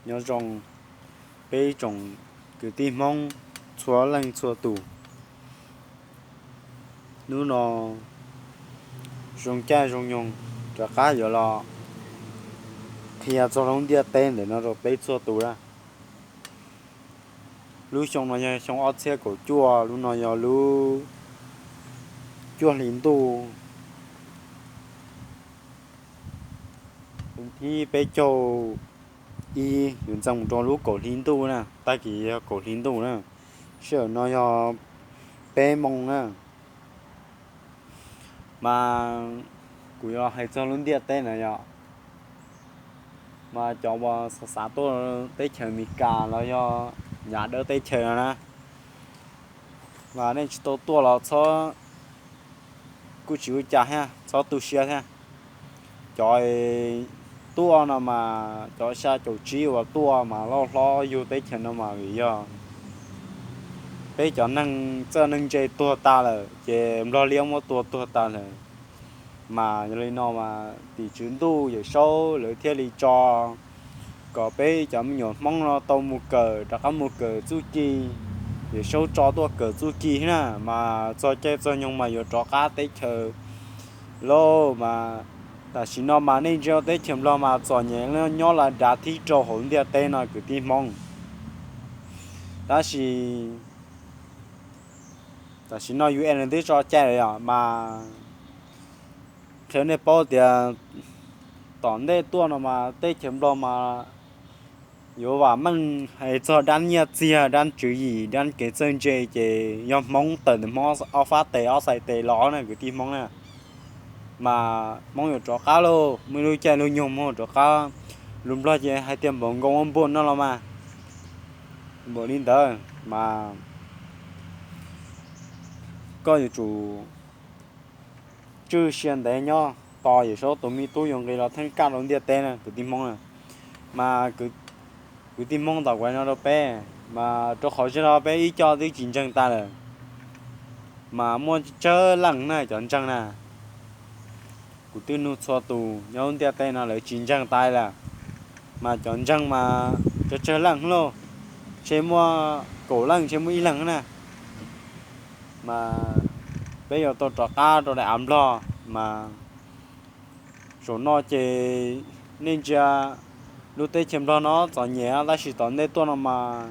Nyob zoo peb ib tsoom kwv tij Hmoob txhua leej txhua tus. Hnub no zoo caij zoo nyoog rov qab yuav los qhia txog lub ntiaj teb ntawm no rau peb txhua tus na. Lub xyoo no yog xyoo ob txhiab kaum cuaj, lub no yog lub cuaj hli ntuj, thib peb caug ib yuav ntxees mus rau lub kaum hli ntuj na, tag kis yog kaum hli ntuj na, sij hawm no yog peb moo na. Mas kuv yuav los hais txog lub ntiaj teb no yog, mas cov uas xav xav tuaj teb chaws Amelikas los yog nyav dawb teb chaws no na, mas nej tsis tau tuaj los txhob, kuj tsis ua cas thiab, txhob tu siab thiab. Cov tuaj no mas cov xya caum tsib uas tuaj mas loj hlob yug teb chaws no mas vim yog peb cov neeg txawj neeg ntse tuag tas lawm ces Nplog liab muab tua tuag tas lawm. Mas yog li no mas tim tswv ntuj Yawm Saub lawv thiaj li tso kom peb cov me nyuam Hmoob no tau mus kawm, rov qab mus kawm txuj ci. Yawm Saub tso tuaj kawm txuj ci na, mas txog caij txog nyoog mas yuav rov qab teb chaws lauj. Mas tam sim no mas nej ntsia teb chaws Nplog mas txom nyem nyob la dav thib rau hauv ntiaj teb no kwv tij Hmoob. Tab sis tam sim no U N twb tso cai lawm yom, mas qhia nej paub tias tom ntej tuaj no mas teb chaws Nplog mas yuav vam meej hais txog dab nyiaj txiag, dab tswv yim, dab kev txawj ntse ces yog Hmoob tawm ntawm Hmoob ob fab tes ob xais tes los na kwv tij Hmoob na. Mas Hmoob yuav rov qab lauj, muaj ib lub caij lub nyoog Hmoob rov qab. Lus Nplog ces hais tias npaum nkoos ua npaum no los mas, npaum li ntawd mas koj yuav tsum tswj sia ntev nyob tos Yawm Saub tus me tub yuav nqis los theej kaj rau ntiaj teb na kwv tij Hmoob na. Mas kwv tij Hmoob, tom kuv no rau peb, mas rau qhov zej no peb ib co twb tsis ntseeg tas lawm, mas muaj tsawg leej na cov ntseeg na. Kuv twb nug txhua tus nyob lub ntiaj teb no lawv tsis ntseeg tas lawm, mas cov ntseeg mas tsawg tsawg leej lauj, ntshe muaj kaum leej ntshe muaj ib leeg na. Mas peb yuav tau rov qab rau daim av Nplog mas zaum no ces nej ntsia lub teb chaws Nplog no txom nyem tab sis tom ntej tuaj no mas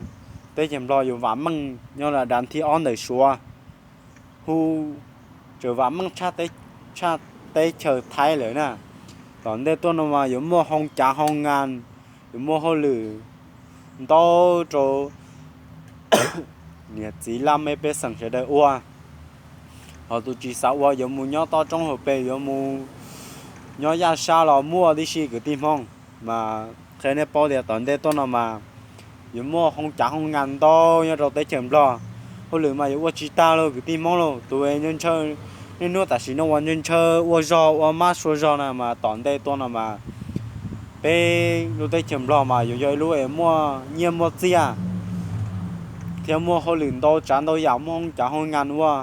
teb chaws Nplog yuav vam meej nyob la dav thib ob ntawm Suav, hu tseem vam meej tshaj teb chaws Thaib lawm na. Tom ntej tuaj no mas yuav muaj hoo cav hoo ngas, yuav muaj hauj lwm ntau rau niam txiv laj mej pej xeem sawv daws ua. Ho tus tsis xav ua yuav mus nyob toj roob hauv pes, yuav mus nyob yaj sab los muaj tib si kwv tij Hmoob. Mas qhia nej paub tias tom ntej tuaj no mas yuav muaj hoo cav hoo ngas ntau nyob rau teb chaws Nplog. Hauj lwm mas yuav ua tsis tag lauj kwv tij Hmoob lauj. Tus ntshaw, niaj hnub tam sim no uas ntshaw ua zog ua mab sua zog na mas tom ntej tuaj no mas peb lub teb chaws Nplog mas yuav yog ib lub es muaj nyiaj muaj txiaj thiab muaj hauj lwm ntau tsav ntau yam, muaj hoo cav hoo ngas ua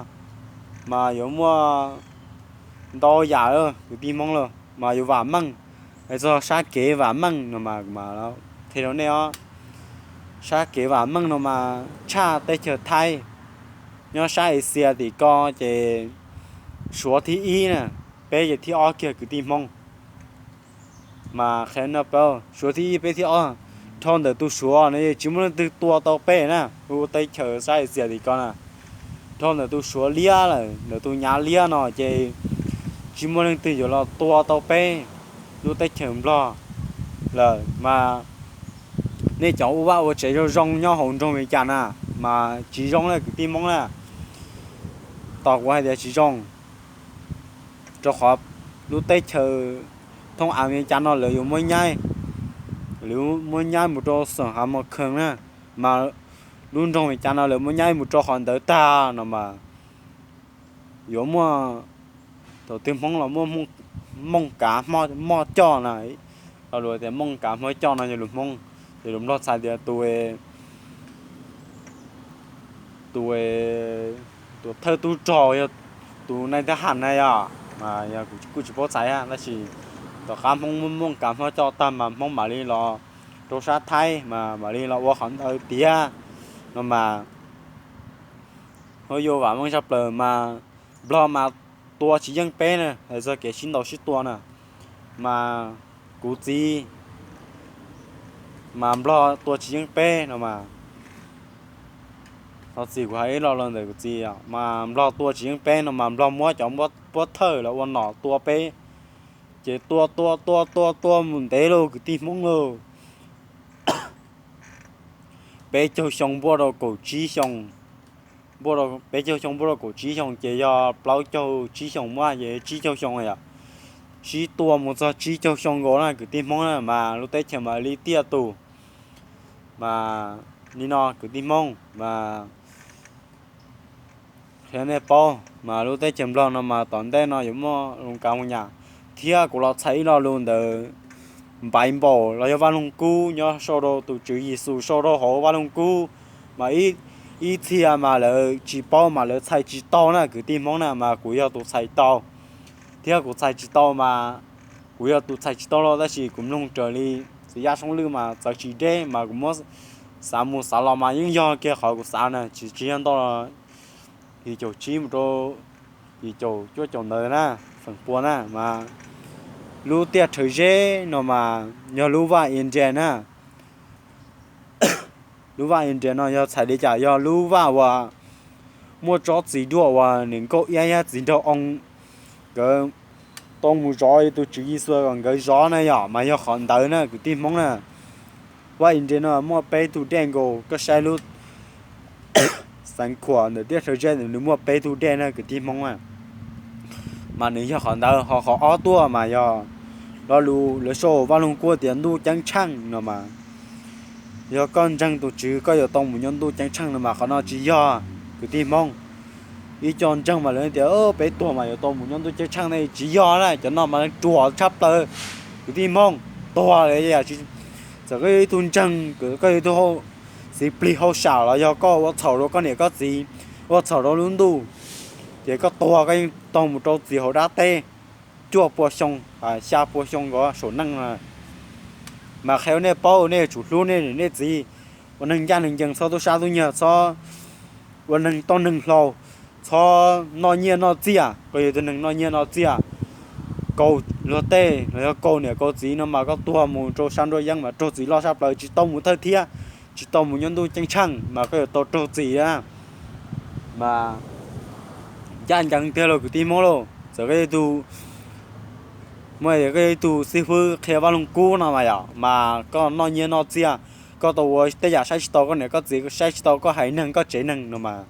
mas yuav muaj ntau yam kwv tij Hmoob lauj. Mas yuav vam meej, hais txog sab kev vam meej no mas qhia rau nej os, sab kev vam meej no mas tshaj teb chaws Thaib, nyob sab Asia tim ko ces Suav thib ib na, peb ces thib ob kiag kwv tij Hmoob. Mas qhia no peb, Suav thib ib peb thib ob, dhau ntawm tus Suav no tsis muaj leej twg tua tau peb na, lub teb chaws sab Asia tim ko na. Dhau ntawm tus Suav liab lawm, ntawm tus nyav liab no ces tsis muaj leej twg yuav los tua tau peb lub teb chaws Nplog lawm. Mas nej cov ua vaj ua tsev zoo zoo nyob hauv nroog Mes Kas na mas tsis zoo na kwv tij Hmoob na. Tos kuv hais tias tsis zoo, rau qhov lub teb chaws thoob Amelikas no lawv yuav muab nyaib, lawv muab nyaib mus rau xoom hav mos khees na. Mas lub nroog Amelikas no lawv muab nyaib mus rau qhov ntawd tag no mas yuav muaj thaum twg Hmoob los muaj Mooj Kav Hmoj Coj na. Lo lus tias Mooj Kav Hmoj Coj no yog lus Hmoob, ces lus Nplog txhais tias tus, tus, tus thawj tub rog yog tus nai thab ham na yog, kuj tsis paub txhais tab sis tom qab Hmoob muab Mooj Kav Hmoj Coj tag mas Hmoob mam li los rau sab Thaib mas mam li los ua qhov ntawd tiag no mas. Ua yuav vam meej tshaj plaws mas Nplog mas tua tsis yeej peb na, hais txog kev sib ntaus sib tua na, mas kuv txiv mas Nplog tua tsis yeej peb no mas. Thov txim kuv hais ib lo lus ntawm kuv txiv, mas Nplog tua tsis yeej peb no mas Nplog muab cov puab thawj los ua nom tua peb, ces tua tua tua tua tua mus ntev lauj kwv tij Hmoob lauj. Peb caug xyoo npuaj rau kaum tsib xyoo, peb caug xyoo npuaj rau kaum tsib xyoo ces yog plaub caug tsib xyoo muab ces tsib caug xyoo yom. Sib tua mus txog tsib caug xyoo nkaus na kwv tij Hmoob na mas lub teb chaws mam li tiaj tus. Mas li no kwv tij Hmoob mas qhia nej paub mas lub teb chaws Nplog no mas tom ntej no yuav muaj lus kav mus nyam, thiab kuv los txhais ib lo lus ntawm Npaiv Npaum los yog Vaj Loog Kub nyob sau rau tus Tswv Yexus sau rau hauv Vaj Loog Kub, mas ib txhia mas lawv tsis paub mas lawv txhais tsis tau na kwv tij Hmoob na mas kuv yog tus txhais tau, thiab kuv txhais tsis tau mas kuv yog tus txhais tsis tau los tab sis kuv mloog raws li txiv Yaj Soob Lwj mas txawv tsis deb mas kuv muab xav mus xav los mas yeej yog kiag qhov kuv xav na tsis tsis yog ntau los yim caum tsib mus rau yim caum cuaj caum ntawd na, feem pua na mas lub tiaj rhawv zeb no mas yog lub vaj Indra na. Lub vaj Indra no yog txhais li cas, yog lub vaj uas muaj tsob txiv duaj uas niam nkauj iab thiab txiv nraug oo nkawd tau mus zov tus Tswv Yexus kom nkawd zov na yom, mas yog qhov ntawd na kwv tij Hmoob na. Vaj Indra no muaj peb tug dej nkaus, koj saib lub xeev khuam ntawm tiaj rhawv zeb ntawd nws muaj peb tug dej na kwv tij Hmoob na. Mas nws yog qhov ntawd, ho qhov ob tuaj mas yog lo lus lawv sau Vaj Loog Kub tias ntuj ceeb tsheej no mas. Yog koj ntseeg tus Tswv koj yuav tau mus nyob ntuj ceeb tsheej no mas qhov no tsis yog kwv tij Hmoob. Ib co ntseeg mas lawv tias peb tuag mas yuav tau mus nyob ntuj ceeb tsheej ne, tsis yog na, cov no mas ruam tshaj plaws kwv tij Hmoob. Tuag lawm, txawm koj yog ib tug ntseeg, koj yog ib tug txiv plig hauj sam los yog koj ua txhaum rau koj niam koj txiv, ua txhaum rau lub ntuj, ces koj tuag koj yeej tau mus rau txim hauv dab teb cuaj pua xyoo, xya pua xyoo nkaus saum neej no. Mas qhia nej paub, nej yuav tsum hlub nej niam nej txiv, ua neeg ncaj neeg ncees, txhob tub sab tub nyiag, txhob ua neeg toj neeg hlau, txhob noj nyiaj noj txiag. Koj yog tus neeg noj nyiaj noj txiag, kaus luag tej los yog kaus niam kaus txiv no mas koj tuag mus rau sab nruab yeeb mas raug txim loj sab plaws, tsis tau mus thawj thiab, tsis tau mus nyob ntuj ceeb tsheej mas koj yuav tau raug txim na. Mas ncaj ncees tiag lauj kwv tij Hmoob lauj, txawm koj yog tus, muaj koj yog ib tug xib fwb qhia Vaj Loog Kub no mas yom, mas koj noj nyiaj noj txiag, koj tau ua tej yam saib tsis tau koj niam koj txiv, saib tsis tau koj haiv neeg koj tsev neeg no mas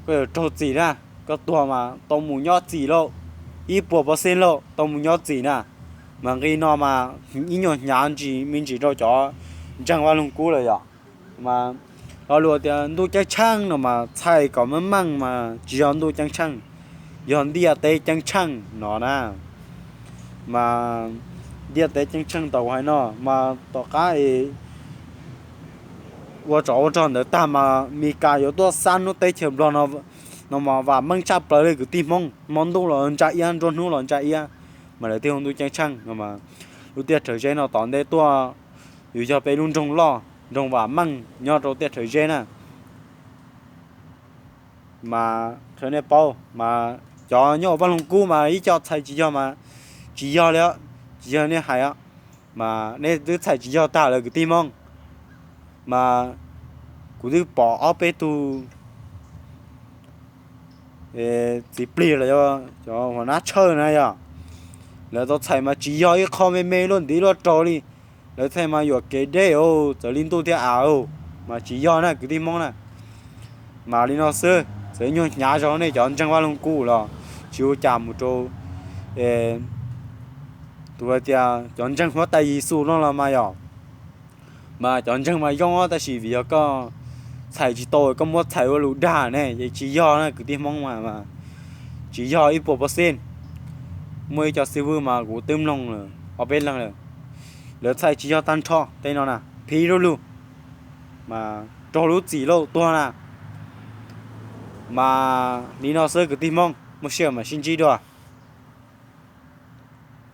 koj yuav raug txim na. Koj tuag mas tau mus nyob txim lauj, ib puas pawv xeeb lauj, tau mus nyob txim na. Mas nqi no mas ib nyuag hnyav ntsis me ntsis rau cov ntseeg Vaj Loog Kub lawm yom. Mas lo lus tias ntuj ceeb tsheej no mas txhais kom meej meej mas tsis yog ntuj ceeb tsheej, yog ntiaj teb ceeb tsheej no na. Mas ntiaj teb ceeb tsheej tau hais no mas tom qab es ua tsov ua rog ntawd tag mas Mes Kas yuav tuaj xab hnub teb chaws Nplog no mas vam meej tshaj plaws li kwv tij Hmoob. Hmo ntuj los ntsa iab, nruab hnub los ntsa iab, mas lawv thiaj hu ntuj ceeb tsheej no. Lub tiaj rhawv zeb no tom ntej tuaj yuav yog peb lub nroog loj, nroog vam meej nyob rau tiaj rhawv zeb na. Mas qhia nej paub mas cov nyob Vaj Loog Kub mas ib co txhais tsis yog mas tsis yog li, tsis yog nej hais, mas nej twb txhais tsis yog tag lawm kwv tij Hmoob. Mas kuv twb pom ob peb tug txiv plig los yog cov hua nab tshawj na yog, lawv tau txhais mas tsis yog ib qho me me luaj ntiv luaj raug li. Lawv txhais mas yuam kev deb, txawm li ntuj thiab av, mas tsis yog na kwv tij Hmoob na. Mas li no xwb, txawm nyuag hnyav zog nej cov ntseeg Vaj Loog Kub los tsis ua cas mus rau tus hais tias cov ntseeg huab tais Yexus no los mas yom. Mas cov ntseeg mas zoo tab sis vim yog koj txhais tsis tau koj muab txhais ua lus dag ne, ces tsis yog na kwv tij Hmoob mas, tsis yog ib puas pawv xeeb. Muaj ib co xib fwb mas kuv twb mloog lawm ob peb leeg lawm, lawv txhais tsis yog tag nrho tej no na, phim lub lug, mas raug lub txim lauj tuag na. Mas li no xwb kwv tij Hmoob, muaj sij hawm mam sib ntsib dua.